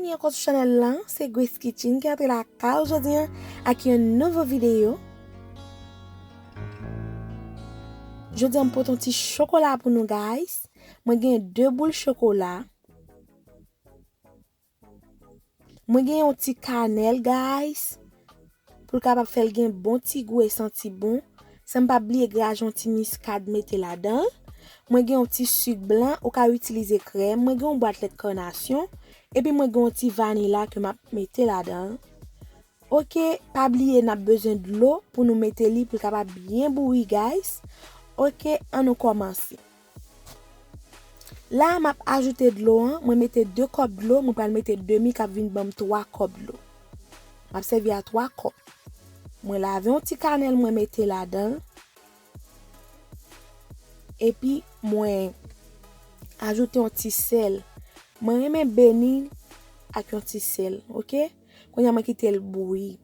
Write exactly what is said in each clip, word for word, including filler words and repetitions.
Byenvini ankò sou chanèl lan, se Grace Kitchen ki antre lakay ou jodi an ak yon nouvo videyo. Jodi an m pote yon ti chokola pou nou, guys. Mwen gen de boul chokola. Mwen gen yon ti kanèl, guys, pou l kapab fè l gen bon ti gou e santi bon. San m pa bliye graje yon ti miskad mete ladan l. Mwen gen yon ti sik blan, ou ka itilize krèm. Mwen gen yon bwat lèt kanasyon. Epi mwen gen yon ti vanila ke m ap mete ladan l. Oke, pa bliye n ap bezwen dlo pou nou mete li pou l kapab byen bouyi, guys. Oke, ann nou kòmanse. La, m ap ajoute dlo an. Mwen mete de kòp dlo, mwen pral mete demi k ap vin ban m twa kòp dlo. M ap sèvi a twa kòp. Mwen lave yon ti kanèl, mwen mete ladan l. Epi, mwen ajoute yon ti sèl. Mwen renmen beni l ak yon ti sèl, oke? Kounye a, mwen kite l bouyi.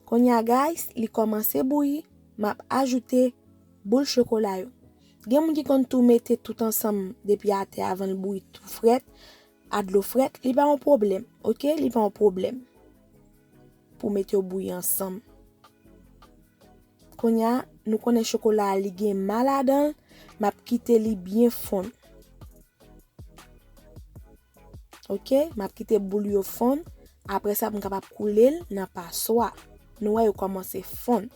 Kounye a, guys, li kòmanse bouyi, m ap ajoute boul chokola yo. Gen moun ki konn tou mete tout ansanm depi atè avan l bouyi tou frèt, a dlo frèt, li pa yon pwoblèm, oke? Li pa yon pwoblèm pou mete yo bouyi ansanm. Kounye a, nou konnen chokola a, li gen ma ladan l, m ap kite li byen fonn. Oke, m ap kite boul yo fonn. Apre sa, pou m kapab koule l nan paswa. Nou wè, yo kòmanse fonn.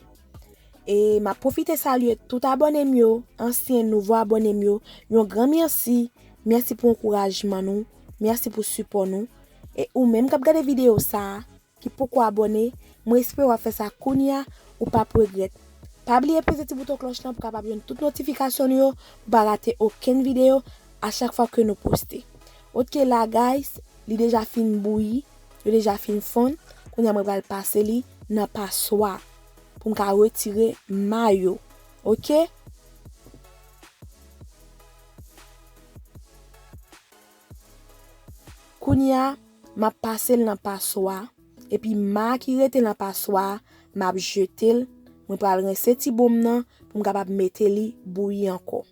E m ap pwofite salye tout abòne m yo, ansyen, nouvo abòne m yo. Yon gran mèsi. Mèsi pou ankourajman nou. Mèsi pou sipò nou. E ou menm k ap gade videyo sa a, ki poko abòne, mwen espere w ap fè sa kounye a, ou p ap regrèt. Pa bliye peze ti bouton klòch lan pou w kapab jwenn tout notifikasyon nou yo, pou w pa rate okenn videyo a chak fwa ke nou poste. Oke la, guys, li deja fin bouyi, yo deja fin fonn. Kounye a, mwen pral pase li nan paswa pou m ka retire ma yo. Oke? Kounye a, m ap pase l nan paswa, epi ma ki rete nan paswa a, m ap jete l. Mwen pral rense ti bon m nan pou m kapab mete li bouyi ankò.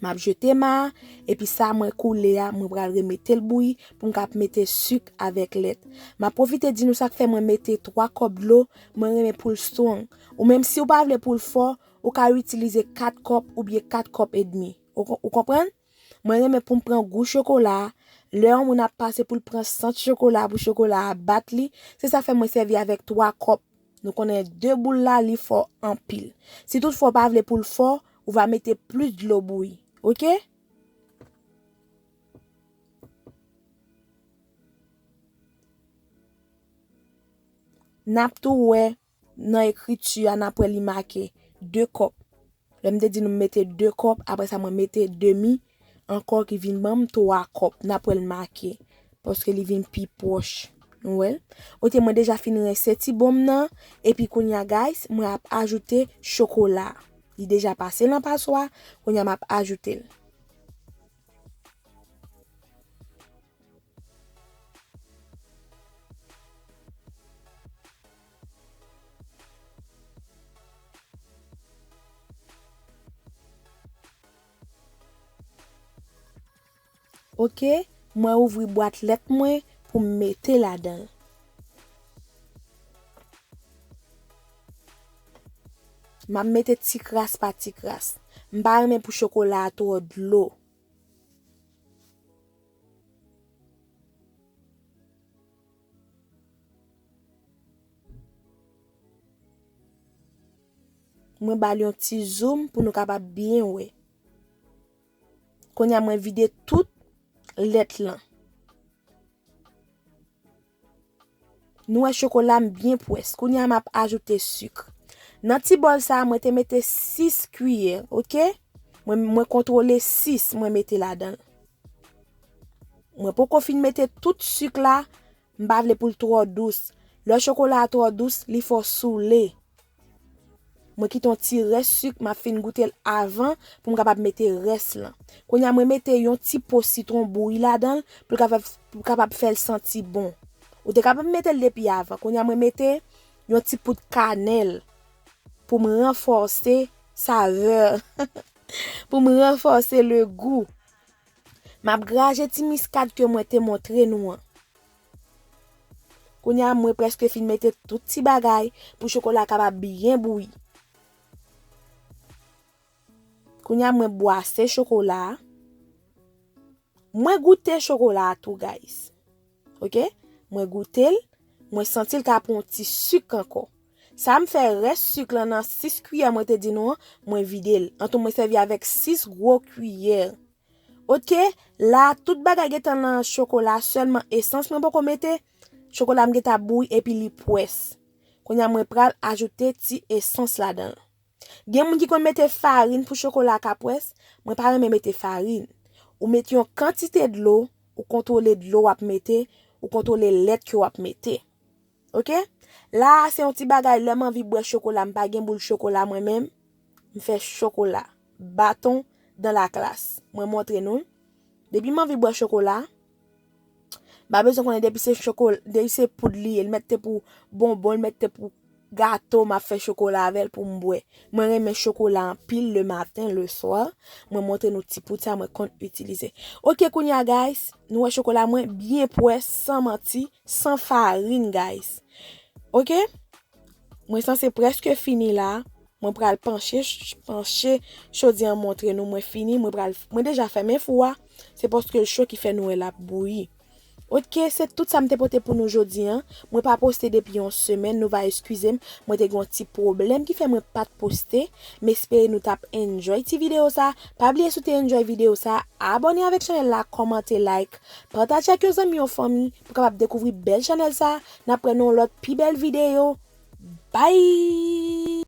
M ap jete ma a, epi sa mwen koule a, mwen pral remete l bouyi pou m kapab mete sik avèk lèt. M ap pwofite di nou sa k fè mwen mete twa kòp dlo, mwen renmen pou l strong. Ou menm si w pa vle pou l fò, ou ka itilize kat kòp oubyen kat kòp edmi. Ou, ou konprann? Mwen renmen pou m pran gou chokola a. Lè yon moun ap pase pou l pran sant chokola pou chokola a bat li, se sa fè mwen sèvi avèk twa kòp. Nou konnen de boul la, li fò anpil. Si toutfwa w pa vle pou l fò, ou va mete plis dlo bouyi. Oke? N ap tou wè nan ekriti a, n ap wè li make de kòp. Lè m te di nou m mete de kòp, apre sa mwen mete demi ankò ki vin ban m twa kòp. N ap wè l make, paske li vin pi pwòch. Nou wè l? Oke, mwen deja fin rense ti bon m nan, epi kounye a, guys, mwen ap ajoute chokola. Li deja pase nan paswa, kounye a m ap ajoute l. Oke, mwen ouvri bwat lèt mwen pou m mete ladan l. M ap mete ti kras pa ti kras. M pa renmen pou chokola a twò dlo. Mwen ba l yon ti zoom pou nou kapab byen wè. Kounye a mwen vide tout lèt lan. Nou wè chokola m byen pwès. Kounye a m ap ajoute sik. Nan ti bòl sa a, mwen te mete sis kiyè, oke? Mwen, mwen kontwole sis mwen mete ladan l. Mwen poko fin mete tout sik la, m pa vle pou l twò dous. Lè chokola a twò dous, li fè w soule. Mwen kite yon ti rès sik, m ap fin goute l avan pou m kapab mete rès lan. Kounye a mwen mete yon ti po sitwon bouyi ladan l pou l kapab, pou l kapab fè l santi bon. Ou te kapab mete l depi avan. Kounye a mwen mete yon ti poud kanèl pou m ranfòse savè, pou m ranfòse le gou. M ap graje ti miskad ke mwen te montre nou an. Kounye a, mwen prèske fin mete tout ti bagay pou chokola kapab byen bouyi. Kounye a, mwen bwase chokola a. Mwen goute chokola a tou, guys. Ok? Mwen goute l, mwen santi l ka pran yon ti sik ankò. Sa m fè rès sik lan nan sis kiyè mwen te di nou an, mwen vide l. Antou mwen sèvi avèk sis gwo kiyè. Ok, la tout bagay gentan nan chokola, sèlman esans mwen poko mete. Chokola m gentan bouyi epi li pwès. Kounye a mwen pral ajoute ti esans ladan l. Gen moun ki konn mete farin pou chokola ka pwès, mwen pa renmen mete farin. Ou mete yon kantite dlo, ou kontwole dlo w ap mete, ou kontwole lèt ke w ap mete. Ok? La a se yon ti bagay, lè m anvi bwè chokola, m pa gen boul chokola mwen menm, m fè chokola. Baton dans la classe. Mwen montre nou. Depi m anvi bwè chokola, m pa bezwen konnen depi se chokola, depi se poud li ye, li mèt te pou bonbon, li mèt te pou gato, m ap fè chokola avè l pou m bwè. Mwen renmen chokola anpil le maten, le swa. Mwen montre nou ti poud sa mwen konn itilize. Ok, kounye a, guys, nou wè chokola mwen byen pwès, san manti, san farin, guys. Ok? Mwen sanse prèske fini la. Mwen pral panche, ch-, panche chodye an montre nou mwen fini. Mwen pral, mwen deja fèmen fou a. Se paske l cho ki fè nou wè l ap bouyi. Ok, se tout sa m te pote pou nou jodi an. Mwen pa poste depi yon semèn, nou va eskize m. Mwen te gen yon ti pwoblèm ki fè mwen pa t poste. M espere nou t ap enjoy ti videyo sa. Pa bliye si w te enjoy videyo sa, abòne avèk chanèl la, kòmante, like, pataje ak yon zanmi, yon fanmi pou kapab dekouvri bèl chanèl sa. N ap wè nan yon lòt pi bèl videyo. Bye!